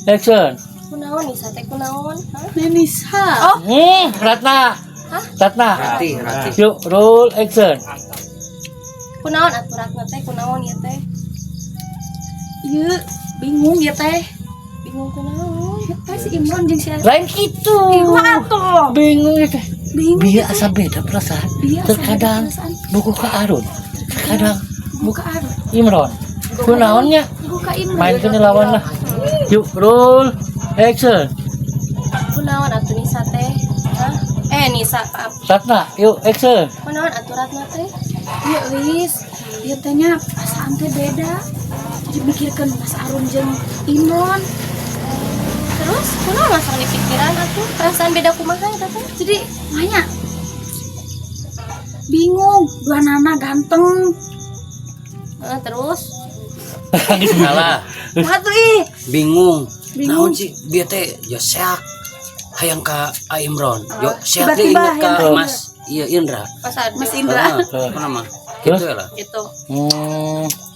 Action. Kunaon, Nisa teh, kunaon? Hah? Nisa. Oh. Ratna. Hah? Ratna. Rati, Rati. Yuk, roll, action. Kunaon atuh, Ratna teh, kunaon ya teh? Ieu bingung ya teh. Bingung kunaon? Ya teh, si Imron jeung si Lain gitu. Kumaha atuh? Bingung ya teh. Bingung. Biar asa beda perasaan. Biar asa Terkadang beda perasaan. Bogoh ka Arun. Terkadang Buka Arun. Imron. Kunaonnya? Buka Imron. Main ke lawan lah. Yuk, roll, action. Kunaon atuh, Nisa teh? Hah? Eh, Nisa, maaf. Ratna, yuk, action. Kunaon atuh, Ratna teh? Iya, Euis. Ieu teh nya perasaan teh beda. Jadi mikirkeun Mas Arun jeung Imron. Terus kunaon langsung di pikiran atuh? Perasaan beda kumaha eta teh? Jadi banyak bingung, duanana ganteng. Heeh, terus? Salah. Kumaha tuh ih? Bingung. Bingung. Naon sih dia teh ya seak hayang ka A Imron. Yo seak teh Tiba-tiba inget ka hayang ka Mas iya Indra. Mas Arjun. Mas Indra. Heeh, apa nama? Terus? Gitu ya lah. Gitu.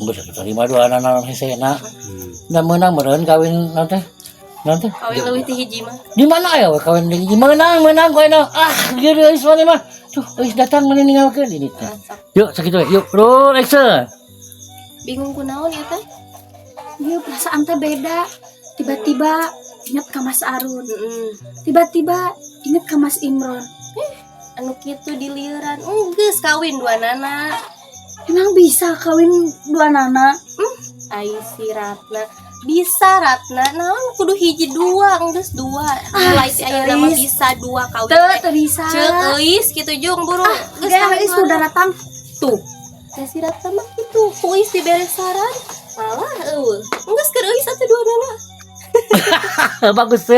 Bener terima duanana hesena. Da meunang meureun kawin nanti. Nanti Kawin leuwih ti hiji mah. Di mana ya kawin di meunang meunang kowe? Ah, geus euis mana mah. Tuh, euis datang mana ninggalkeun ini teh. Ah, sok. Yuk, sakitu we. Yuk, roll, action. Bingung kunaon ya teh? Iya, perasaan teh beda. Tiba-tiba inget ke Mas Arun. Tiba-tiba inget ke Mas Imron. Anu kitu dilieuran. Geus kawin duanana. Emang bisa kawin duanana? Ai si Ratna. Bisa, Ratna. Naon kudu hiji dua, geus dua. Mulai si ayeuna mah Euis. Bisa dua kawin Teu, teh. teu bisa. Ceuk Euis kitu jung buru. Geus Geus kawin Euis tuh dua. udah datang. Tuh. Ya si Ratna mah kitu. Ku Euis dibere saran. Malah eueuh. Geus keur Euis atuh duanana. Bagus ya.